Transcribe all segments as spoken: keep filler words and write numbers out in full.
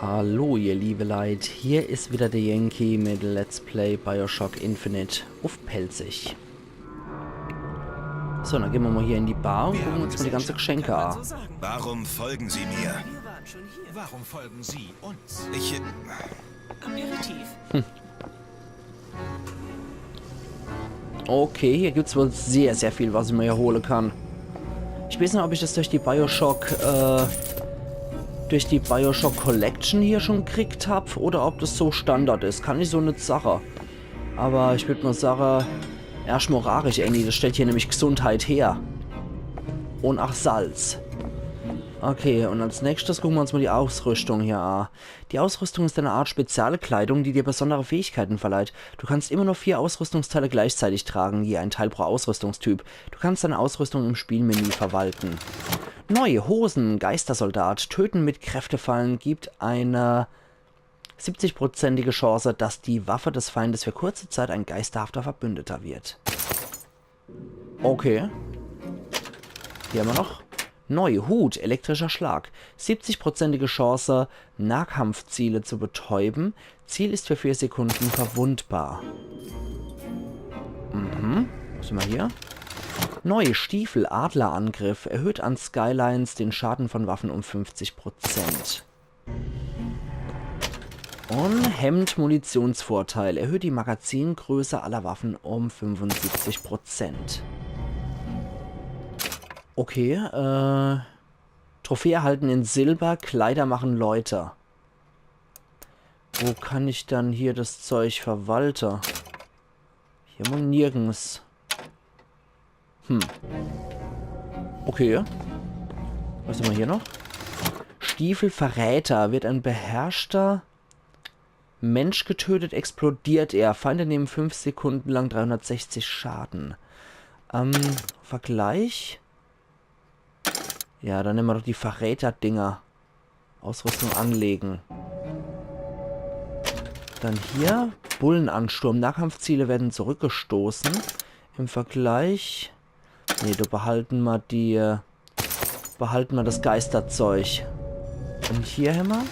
Hallo, ihr liebe Leit, hier is wieder de Yankee mit Let's Play BioShock Infinite uff Pälzisch. So, dann gehn mer mol hier in die Bar un gucke uns mol die ganze Geschenke a. Warum folgen Sie mir? Wir waren schon hier. Warum folgen Sie uns? Ich. Aperitif. Okay, hier gibt's wohl sehr, sehr viel, was ich mer hier hole kann. Ich weeß net, ob ich des durch die BioShock, äh, durch die BioShock Collection hier schon gekriegt hab oder ob des so Standard is. Kann ich so net sache. Awwer ich würd mol sache, erscht mol rach ich ääni, des stellt hier nämlich Gesundheit her. Un ach Salz. Okay, un als nächschtes gucke mer uns mol die Ausrüschtung hier a. Die Ausrüstung ist eine Art Spezialkleidung, die dir besondere Fähigkeiten verleiht. Du kannst immer nur vier Ausrüstungsteile gleichzeitig tragen, je ein Teil pro Ausrüstungstyp. Du kannst deine Ausrüstung im Spielmenü verwalten. Neue Hosen, Geistersoldat, Töten mit Kräftefallen gibt eine siebzigprozentige Chance, dass die Waffe des Feindes für kurze Zeit ein geisterhafter Verbündeter wird. Okay. Hier hämmer noch. Neu, Hut, elektrischer Schlag. Siebzigprozentige Chance, Nahkampfziele zu betäuben. Ziel ist für vier Sekunden verwundbar. Mhm. Was hämmer hier? Neue Stiefel, Adlerangriff. Erhöht an Skylines den Schaden von Waffen um fünfzig Prozent. Un Hemd, Munitionsvorteil. Erhöht die Magazingröße aller Waffen um fünfundsiebzig Prozent. Okay, äh. Trophäe erhalten in Silber, Kleider machen Leute. Wo kann ich dann hier des Zeug verwalte? Hier mol nirgends. Hm. Okay. Was hämmer hier noch? Stiefel Verräter. Wird ein beherrschter Mensch getötet, explodiert er. Feinde nehmen fünf Sekunden lang dreihundertsechzig Schaden. Ähm, Vergleich. Ja, dann nemme mer doch die Verräter-Dinger. Ausrüstung anlegen. Dann hier. Bullenansturm. Nahkampfziele werden zurückgestoßen. Im Vergleich. Nee, do behalte mer die. Äh, behalte mer des Geisterzeug. Un hier hämmer.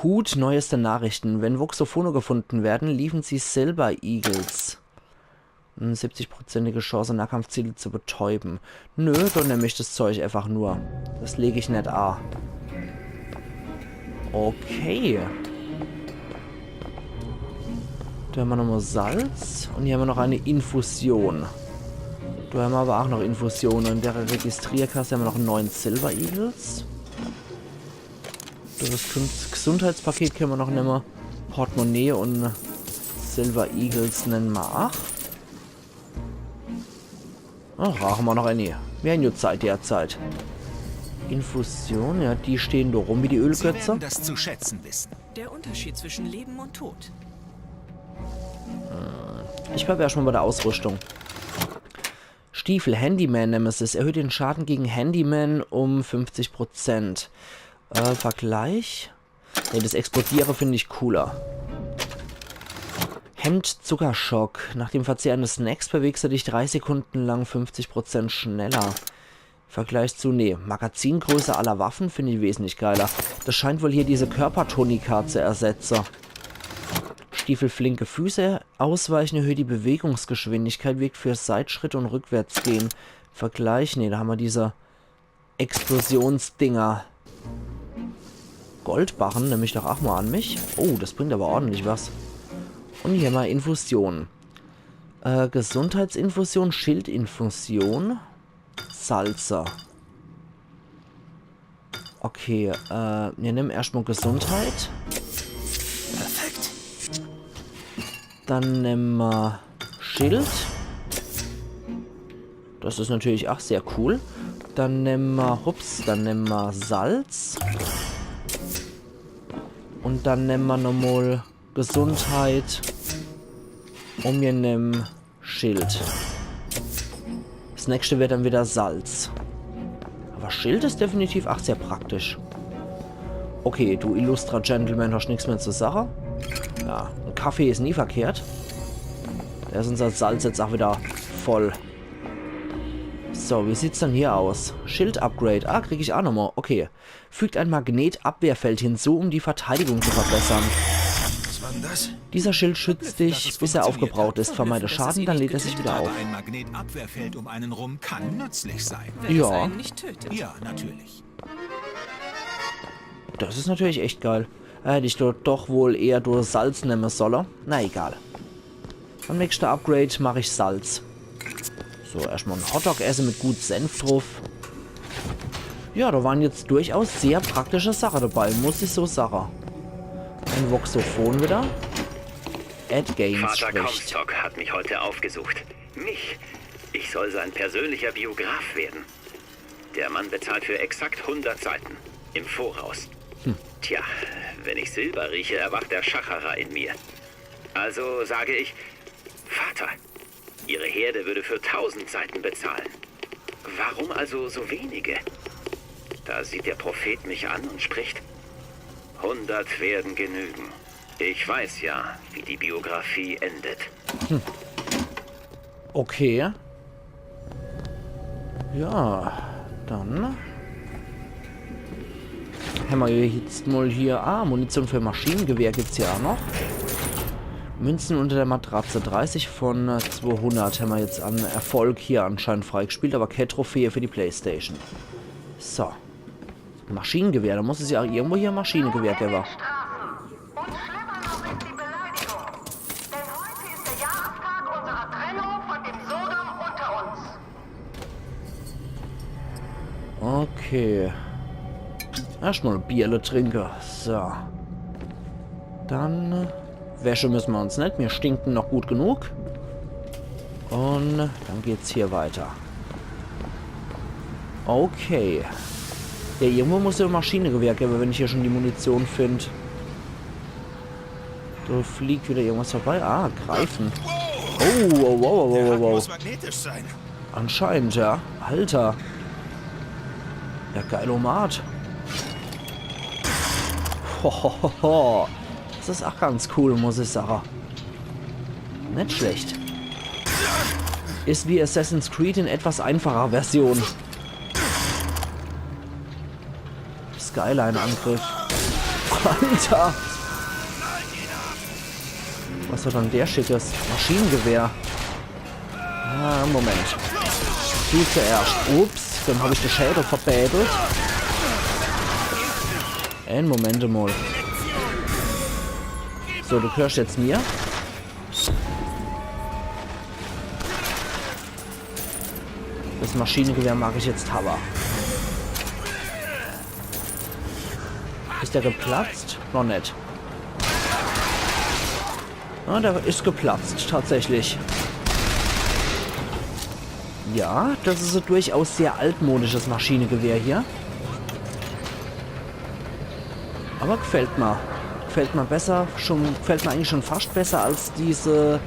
Hut, neueste Nachrichten. Wenn Voxophone gefunden werden, liefern sie Silver Eagles. Hm, siebzigprozentige Chance, Nahkampfziele zu betäuben. Nö, dann nemm ich des Zeug einfach nur. Des leg ich net a. Okay. Do hämmer nochmol Salz. Un hier hämmer noch e Infusion. Do hämmer awwer ach noch Infusion. In de Registrierkasse hämmer noch neun Silver Eagles. Des Gesund Gesundheitspaket kenne mer noch nemme. Portemonnaie un Silver Eagles nemme mer ach. Ach, brauche mer noch ääni. Mir hän jo Zeit derzeit. Infusion, ja, die stehn do rum wie die Ölgötze. Sie werden das zu schätzen wissen. Der Unterschied zwischen Leben und Tod. Ich bleib erscht mol bei de Ausrüschtung. Stiefel, Handyman Nemesis. Erhöht den Schaden gegen Handyman um fünfzig Prozent. Äh, Vergleich? Nee, des Explodiere find ich cooler. Hemd Zuckerschock. Nach dem Verzehr eines Snacks bewegst du dich drei Sekunden lang fünfzig Prozent schneller. Vergleich zu, nee, Magazingröße aller Waffen find ich wesentlich geiler. Des scheint wohl hier diese Körpertonika zu ersetze. Stiefel flinke Füße. Ausweichen erhöht die Bewegungsgeschwindigkeit, wirkt für Seitschritt un Rückwärtsgehen. Vergleich, nee, do hämmer diese Explosionsdinger. Goldbarren nemm ich doch ach mol an mich. Oh, des bringt awwer ordentlich was. Un hier hämmer Infusion. Äh, Gesundheitsinfusion, Schildinfusion. Salze. Okay, äh, mir nemme erscht mol Gesundheit. Perfekt. Dann nemme mer Schild. Des is natürlich ach sehr cool. Dann nemme mer, hups, dann nemme mer Salz. Un dann nemme mer nochmol Gesundheit. Un mir nemme Schild. Des nächschte wär dann widder Salz. Awwer Schild is definitiv ach sehr praktisch. Okay, du illustrer Gentleman, hascht nix mehr zu sache. Ja, en Kaffee is nie verkehrt. Do is unser Salz jetzt ach widder voll. So, wie sieht's dann hier aus? Schild-Upgrade. Ah, krieg ich aa nochmol. Okay. Fügt ein Magnetabwehrfeld hinzu, um die Verteidigung zu verbessern. Was war denn das? Dieser Schild schützt dich, bis er aufgebraucht ist. Vermeide Schaden, dann lädt er sich wieder auf. Ein Magnetabwehrfeld um einen rum kann nützlich sein. Ja, Ja, natürlich. das is natürlich echt geil. Da hätt ich do-, doch wohl eher do Salz nemme solle. Na egal. Beim nächschte Upgrade mach ich Salz. So, erschtmol en Hotdog esse mit gut Senf druff. Ja, da waren jetzt durchaus sehr praktische Sache dabei, muss ich so sage. En Voxophon wieder. Ed Gaines Vater spricht. Comstock hat mich heute aufgesucht. Mich. Ich soll sein persönlicher Biograf werden. Der Mann bezahlt für exakt hundert Seiten. Im Voraus. Tja, wenn ich Silber rieche, erwacht der Schacherer in mir. Also sage ich, Vater, Ihre Herde würde für tausend Seiten bezahlen. Warum also so wenige? Da sieht der Prophet mich an und spricht, hundert werden genügen. Ich weiß ja, wie die Biografie endet. Okay. Ja, dann hämmer jetzt mol hier. Ah, Munition für Maschinengewehr gibt's hier aa noch. Münzen unter der Matratze. Dreißig von, äh, zwohundert hämmer jetzt an Erfolg hier anscheinend freigespielt, aber kä Trophäe für die Playstation. So. Maschinengewehr, da muss es ja irgendwo hier e Maschinengewehr gewwe. Strafen. Und schlimmer noch ist die Beleidigung. Denn heute ist der Jahrestag unserer Trennung von dem Sodom unter uns. Okay. Erschtmol Bierle trinke. So. Dann, äh, wäsche müsse mer uns net. Mir stinken noch gut genug. Un dann geht's hier weiter. Okay. Ja, irgendwo muss ja e Maschinengewehr gewwe, wenn ich hier schon die Munition find. Da fliegt wieder irgendwas vorbei. Ah, Greifen. Oh, wow, wow, wow, wow, wow, wow. Muss magnetisch sein. Anscheinend, ja. Alter. Ja, geilomat. Hohoho. Das is aa ganz cool, muss ich sage. Net schlecht. Is wie Assassin's Creed in etwas einfacher Version. Skyline-Angriff. Alter! Was hat dann der Schickes? Maschinengewehr. Ah, Moment. Du zuerscht. Ups, dann hab ich de Schädel verbädelt. En Moment mol. So, du gehörscht jetzt mir. Das Maschinengewehr mag ich jetzt hawwe. Is der geplatzt? Noch net. Ah, der is geplatzt, tatsächlich. Ja, das is e durchaus sehr altmodisches Maschinengewehr hier. Aber gefällt mer. Gefällt mer besser, schon, gefällt mer eigentlich schon fascht besser als diese,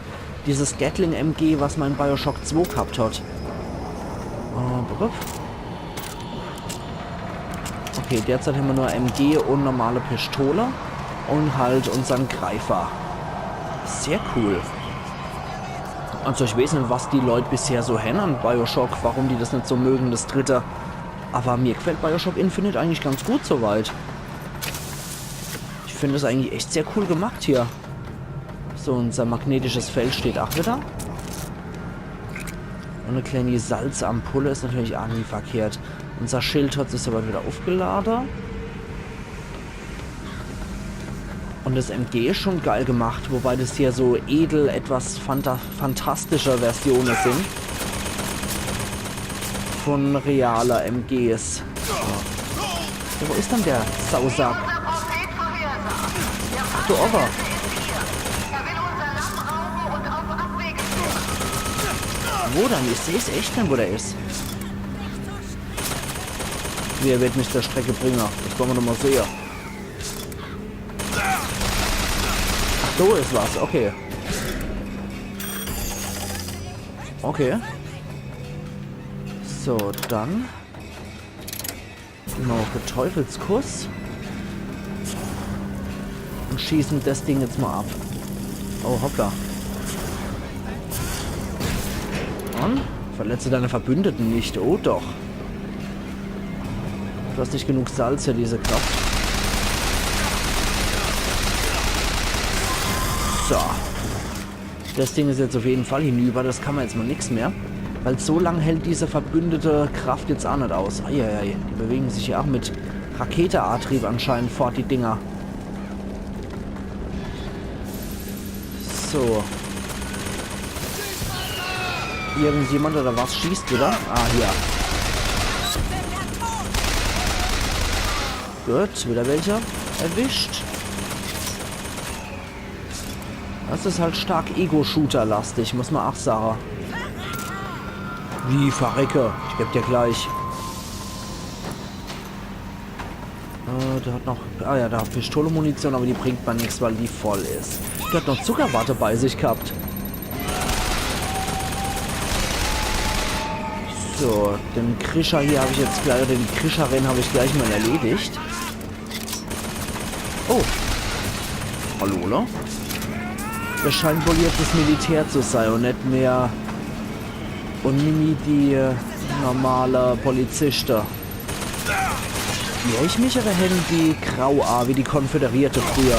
dieses Gatling M G, was mer in Bioshock zwei gehabt hat. Äh, bup, bup. Okay, derzeit hämmer nur M G un normale Pistole un halt unsern Greifer. Sehr cool. Also ich weeß net, was die Leut bisher so hen an Bioshock, warum die das net so mögen, das dritte. Aber mir gefällt Bioshock Infinite eigentlich ganz gut soweit. Ich find es eigentlich echt sehr cool gemacht hier. So, unser magnetisches Feld steht ach wieder. Un e kleeni Salzampulle is natürlich ach nie verkehrt. Unser Schild hat sich soweit wieder aufgelade. Un das M G is schon geil gemacht, wobei das hier so edel etwas fanta fantastische Versione sin von realer M Gs. Ja, wo is dann der Sausack? Ach, do owwe. Wo dann? Ich seh's echt net, wo der is. Wer wird mich zur Strecke bringe? Das wolle mer doch mol sehe. Ach, do is was, okay. Okay. So, dann. Noch e Teufelskuss. Un schießen das Ding jetzt mol ab. Oh, hoppla. Un? Verletze deine Verbündeten nicht. Oh doch. Du hast nicht genug Salz für diese Kraft. So. Das Ding is jetzt auf jeden Fall hinüber. Das kann ma jetzt mal nix mehr. Weil so lang hält diese verbündete Kraft jetzt ach net aus. Eieiei. Die bewegen sich ja ach mit Raketeantrieb anscheinend fort, die Dinger. So. Irgendjemand oder was schießt wieder? Ah, hier. Gut, wieder welche erwischt. Das is halt stark Ego-Shooter-lastig, muss ma ach sage. Wie, verrecke? Ich geb dir gleich. Äh, der hat noch. Ah ja, der hat Pistole-Munition, aber die bringt ma nix, weil die voll is. Der hat noch Zuckerwatte bei sich gehabt. So, den Krischer hier hab ich jetzt gleich, oder die Krischerin hab ich gleich mal erledigt. Oh. Hallo, ne? Das scheint wohl jetzt das Militär zu sein und net mehr und nimmi die äh, normale Poliziste. Irr ich mich oder hänn die grau a wie die Konföderierte früher?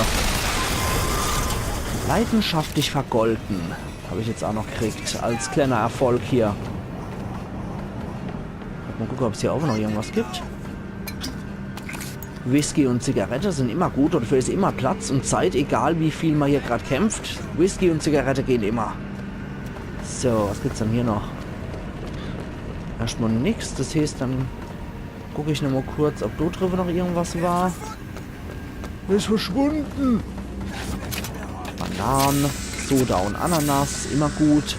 Leidenschaftlich vergolten. Hab ich jetzt auch noch gekriegt. Als kleiner Erfolg hier. Mal gucken, ob's hier auch noch irgendwas gibt. Whisky und Zigarette sind immer gut und dafür ist immer Platz und Zeit, egal wie viel man hier grad kämpft. Whisky und Zigarette gehen immer. So, was gibt's denn hier noch? Erstmal nix, das heißt, dann guck ich noch mal kurz, ob do drüber noch irgendwas war. Ist verschwunden. Bananen, Soda und Ananas, immer gut.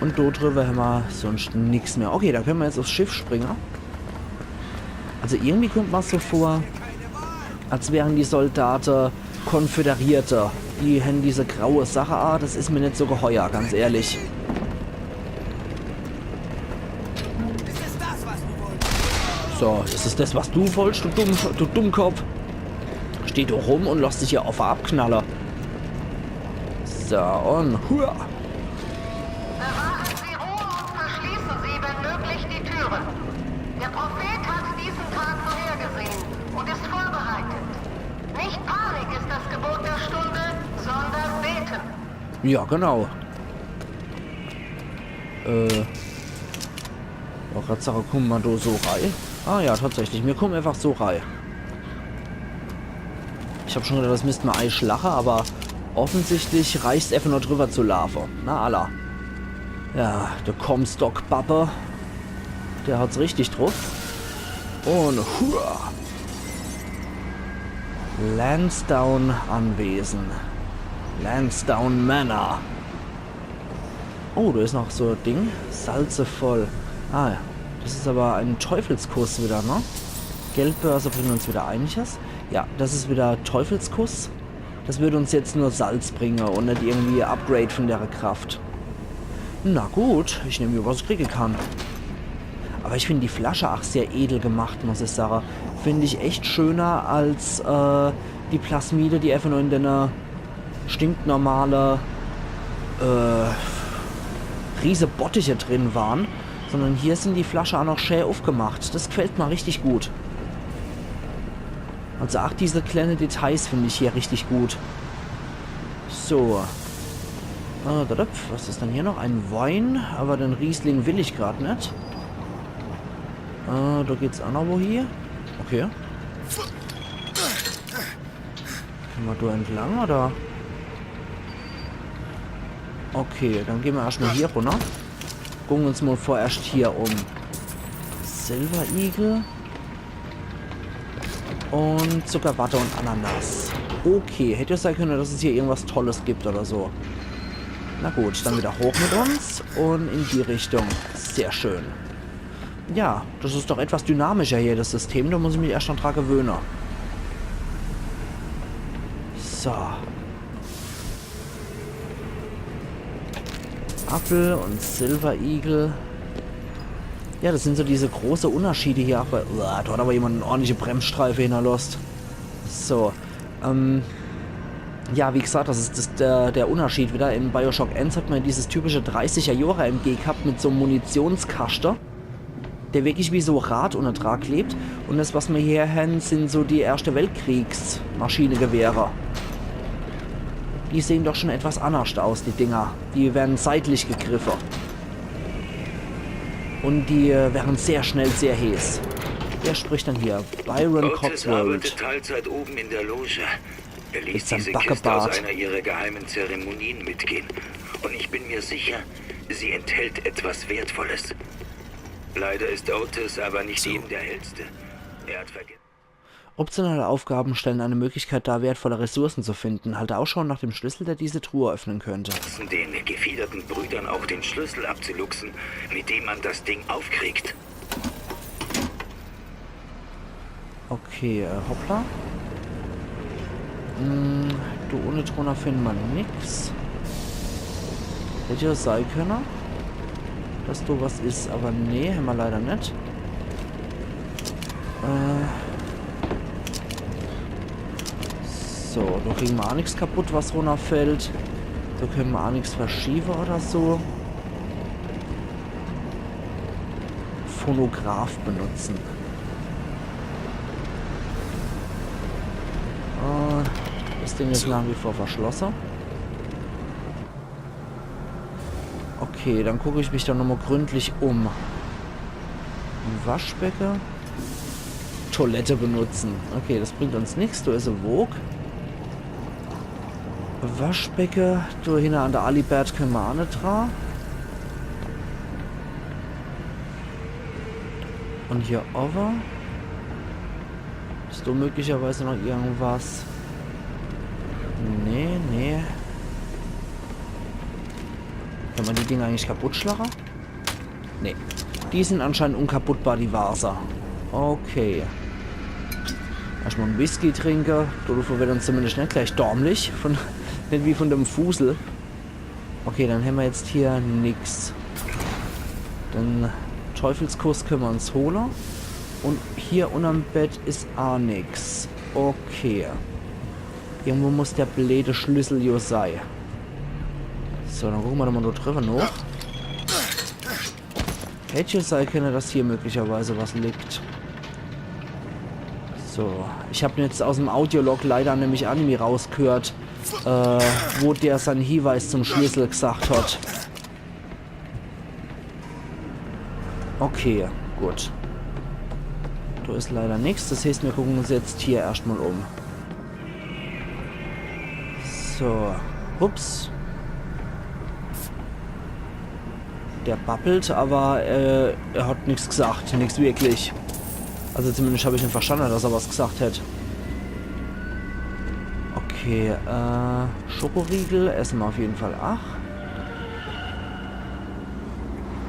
Und do drüber hämmer sonst nix mehr. Okay, da können wir jetzt aufs Schiff springen. Also irgendwie kommt mir's so vor, als wären die Soldate Konföderierte. Die hänn diese graue Sache a, das is mir net so geheuer, ganz ehrlich. So, is es das, was du wollst, du, Dumm, du Dummkopf? Steh doch rum und lass dich hier offe abknalle. So, und hua. Bewahren Sie Ruhe und verschließen Sie, wenn möglich, die Türen. Der Prophet hat diesen Tag vorhergesehen und ist vorbereitet. Nicht Panik ist das Gebot der Stunde, sondern Beten. Ja, genau. Äh. Wollt grad sage, kumme ma do so rei? Ah ja, tatsächlich. Mir kumme einfach so rei. Ich hab schon gedacht, das misst ma eischlache, aber offensichtlich reicht's einfach nur drüber zu laafe. Na alla. Ja, de Comstock-Babbe. Der hat's richtig druff. Und hua. Lansdowne Anwesen. Lansdowne Manor. Oh, do is noch so e Ding. Salze voll. Ah, ja. Das is aber ein Teufelskuss wieder, ne? Geldbörse bringt uns wieder einiges. Ja, das is wieder Teufelskuss. Das würde uns jetzt nur Salz bringe und net irgendwie Upgrade von dere Kraft. Na gut, ich nehm mir, was ich kriege kann. Aber ich find die Flasche ach sehr edel gemacht, muss ich sage. Find ich echt schöner als äh, die Plasmide, die einfach nur in dene stinknormale äh, Riese Bottiche drin waren, sondern hier sind die Flasche auch noch schä aufgemacht. Das gefällt mir richtig gut. Also auch diese kleine Details finde ich hier richtig gut. So. Äh, da, da, was ist denn hier noch? Ein Wein, aber den Riesling will ich grad net. Äh, da geht's auch noch wo hier. Okay. Gehen wir da entlang, oder? Okay, dann gehen wir erstmal hier runter. Gucken uns mal vorerst hier um. Silver Eagle. Und Zuckerwatte und Ananas. Okay, hätte ja sein können, dass es hier irgendwas Tolles gibt oder so. Na gut, dann wieder hoch mit uns und in die Richtung. Sehr schön. Ja, das ist doch etwas dynamischer hier, das System. Da muss ich mich erst noch dran gewöhnen. So. Apple und Silver Eagle. Ja, das sind so diese große Unterschiede hier. Ach, uah, da hat aber jemand eine ordentliche Bremsstreife hinterlost. So, ähm, Ja, wie gesagt, das is das, der, der Unterschied wieder. In Bioshock eens hat ma dieses typische dreißiger Jahre M G gehabt mit so em Munitionskaschte, der wirklich wie so e Rad unne dra klebt. Und das, was ma hier hen, sin so die Erste Weltkriegs-Maschinegewehre. Die sehen doch schon etwas annerscht aus, die Dinger. Die werden seitlich gegriffe. Und die äh, werden sehr schnell sehr heeß. Wer spricht dann hier? Byron Otis Cotswold. Arbeitet Teilzeit oben in der Loge. Er ließ diese Kiste aus einer ihrer geheimen Zeremonien mitgehen. Und ich bin mir sicher, sie enthält etwas Wertvolles. Leider ist Otis aber nicht eben der Hellste. Er hat vergessen, Optionale Aufgaben stellen eine Möglichkeit dar, wertvolle Ressourcen zu finden. Halte Ausschau nach dem Schlüssel, der diese Truhe öffnen könnte. Den gefiederten Brüdern auch den Schlüssel abzuluxen, mit dem man das Ding aufkriegt. Okay, äh, hoppla. Hm, do unne drunner find ma nix. Hätt jo sei könne, dass do was is, aber nee, hämmer leider net. Äh, so, do kriegen ma a nix kaputt, was runnerfällt. Do können ma a nix verschiewe oder so. Phonograph benutzen. Äh, das Ding is nach wie vor verschlosse. Okay, dann guck ich mich doch nochmal gründlich um. Waschbecke. Toilette benutzen. Okay, das bringt uns nix. Do is e Wog. Waschbecke. Do hinne an der Alibert können ma a net dra. Und hier owwe. Is do möglicherweise noch irgendwas? Nee, nee. Kann ma die Dinger eigentlich kaputt schlache? Nee. Die sin anscheinend unkaputtbar, die Waser. Okay. Erstmal en Whisky trinke. Dodevor wird uns zumindest net gleich dormlich. Von, net wie von dem Fusel. Okay, dann hämmer jetzt hier nix. Den Teufelskuss können ma uns hole. Und hier unterm Bett is a nix. Okay. Irgendwo muss der bleede Schlüssel jo sei. So, dann gucke ma doch mal do drüber noch. Hätt jo sei könne, dass hier möglicherweise was liegt. So, ich hab jetzt aus em Audiolog leider nämlich a nimmi rausgehört, äh, wo der sein Hinweis zum Schlüssel gesagt hat. Okay, gut. Do is leider nix. Das heißt, mir gucken uns jetzt hier erstmal um. So. Ups. Der babbelt, aber äh, er hat nix gesagt. Nix wirklich. Also zumindest hab ich net verstanden, dass er was gesagt hätt. Okay, äh, Schokoriegel essen ma auf jeden Fall. Ach.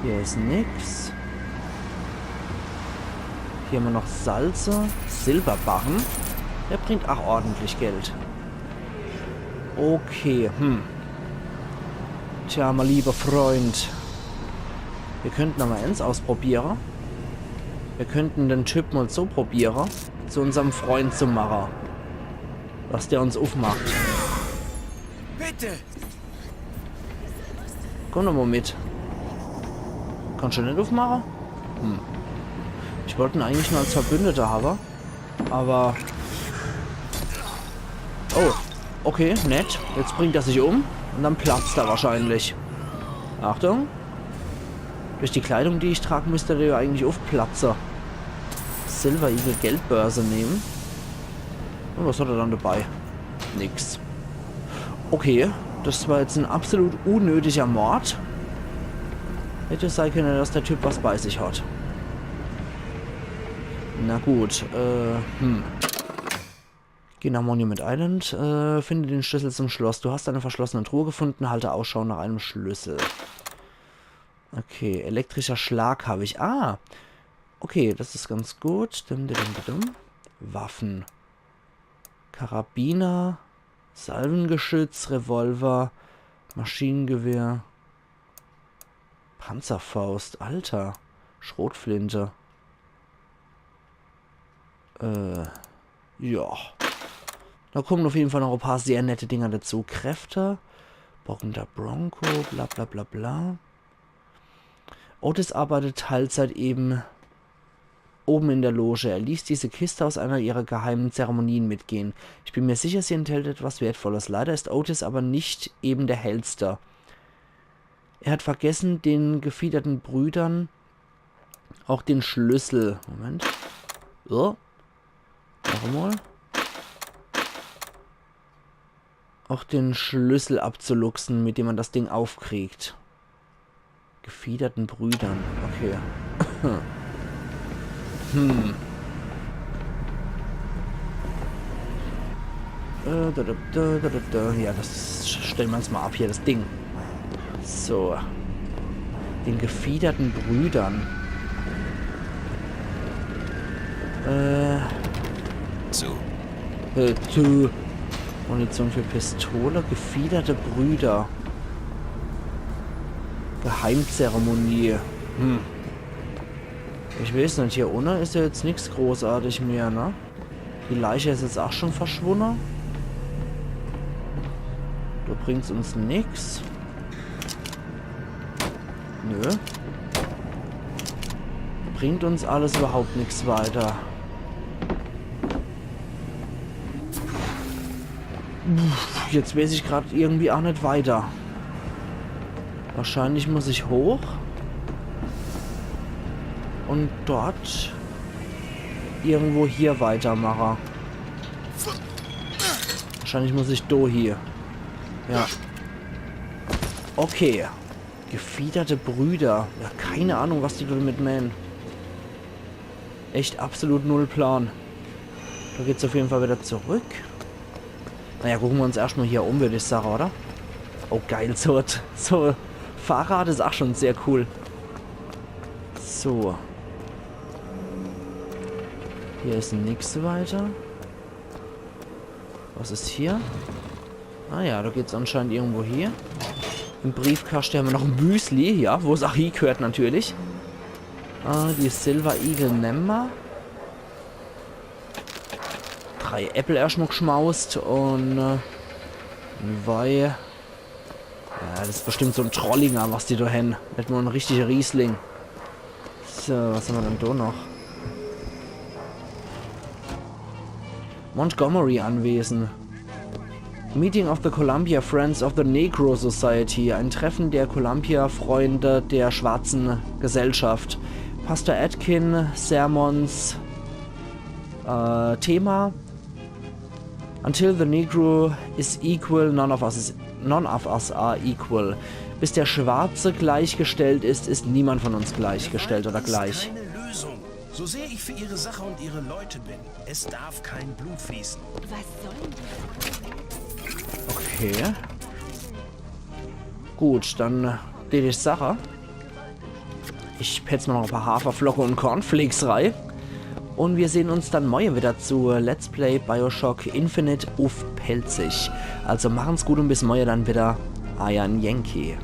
Hier is nix. Hier hämmer noch Salze. Silberbarren. Der bringt ach ordentlich Geld. Okay, hm. Tja, mein lieber Freund. Wir könnten aber ens ausprobiere. Wir könnten den Typ mal so probiere, zu unserem Freund zu mache. Dass der uns ufmacht. Bitte! Komm doch mal mit. Kannst du net ufmache? Hm. Ich wollt en eigentlich nur als Verbündeter habe. Aber... Oh, okay, nett. Jetzt bringt er sich um und dann platzt er wahrscheinlich. Achtung. Durch die Kleidung, die ich trage, müsste der ja eigentlich aufplatzen. Silver Eagle Geldbörse nehmen. Und was hat er dann dabei? Nix. Okay, das war jetzt ein absolut unnötiger Mord. Hätte sein können, dass der Typ was bei sich hat. Na gut, äh, hm. Geh nach Monument Island, äh, finde den Schlüssel zum Schloss. Du hast eine verschlossene Truhe gefunden, halte Ausschau nach einem Schlüssel. Okay, elektrischer Schlag habe ich. Ah! Okay, das ist ganz gut. Dim, dim, dim, dim. Waffen. Karabiner, Salvengeschütz, Revolver, Maschinengewehr, Panzerfaust, Alter, Schrotflinte. Äh, ja. Da kommen auf jeden Fall noch ein paar sehr nette Dinger dazu. Kräfte, Bockender Bronco, bla bla bla bla. Otis arbeitet Teilzeit eben oben in der Loge. Er ließ diese Kiste aus einer ihrer geheimen Zeremonien mitgehen. Ich bin mir sicher, sie enthält etwas Wertvolles. Leider ist Otis aber nicht eben der Hellste. Er hat vergessen, den gefiederten Brüdern auch den Schlüssel. Moment. So. Noch einmal. Auch den Schlüssel abzuluxen, mit dem man das Ding aufkriegt. Gefiederten Brüdern. Okay. Hm. Äh, da, da, da, da, da, da. Ja, das stellen wir uns mal ab hier, das Ding. So. Den gefiederten Brüdern. Äh. Zu. Äh, zu. Munition für Pistole, gefiederte Brüder. Geheimzeremonie. Hm. Ich weiß nicht, hier unne ist ja jetzt nichts großartig mehr, ne? Die Leiche ist jetzt auch schon verschwunden. Da bringt's uns nix. Nö. Bringt uns alles überhaupt nichts weiter. Puh, jetzt weiß ich gerade irgendwie auch nicht weiter. Wahrscheinlich muss ich hoch. Und dort irgendwo hier weitermachen. Wahrscheinlich muss ich do hier. Ja. Okay. Gefiederte Brüder. Ja, keine Ahnung, was die damit meinen. Echt absolut null Plan. Da geht's auf jeden Fall wieder zurück. Naja, gucken wir uns erstmal hier um, würde ich sagen, oder? Oh, geil, so, so Fahrrad ist auch schon sehr cool. So. Hier ist nix weiter. Was ist hier? Ah ja, da geht's anscheinend irgendwo hier. Im Briefkasten haben wir noch ein Müsli, ja, wo es auch hingehört natürlich. Ah, die Silver Eagle nemme mer. Drei Äppel erstmal geschmaust und äh, ein Wei. Ja, das ist bestimmt so ein Trollinger, was die da haben. Nicht mal ein richtiger Riesling. So, was haben wir denn da noch? Montgomery Anwesen. Meeting of the Columbia Friends of the Negro Society, ein Treffen der Columbia-Freunde der schwarzen Gesellschaft. Pastor Atkin, Sermons, äh, Thema: Until the Negro is equal, none of us is, none of us are equal. Bis der Schwarze gleichgestellt ist, ist niemand von uns gleichgestellt oder gleich. Keine Lösung. So sehr ich für ihre Sache und ihre Leute bin, es darf kein Blut fließen. Was sollen die? Okay. Gut, dann äh, die Sache. Ich petz mal noch ein paar Haferflocke und Cornflakes rein. Und wir sehen uns dann morgen wieder zu Let's Play Bioshock Infinite uff Pälzisch. Also machen's gut und bis morgen dann wieder. Eier Yankee.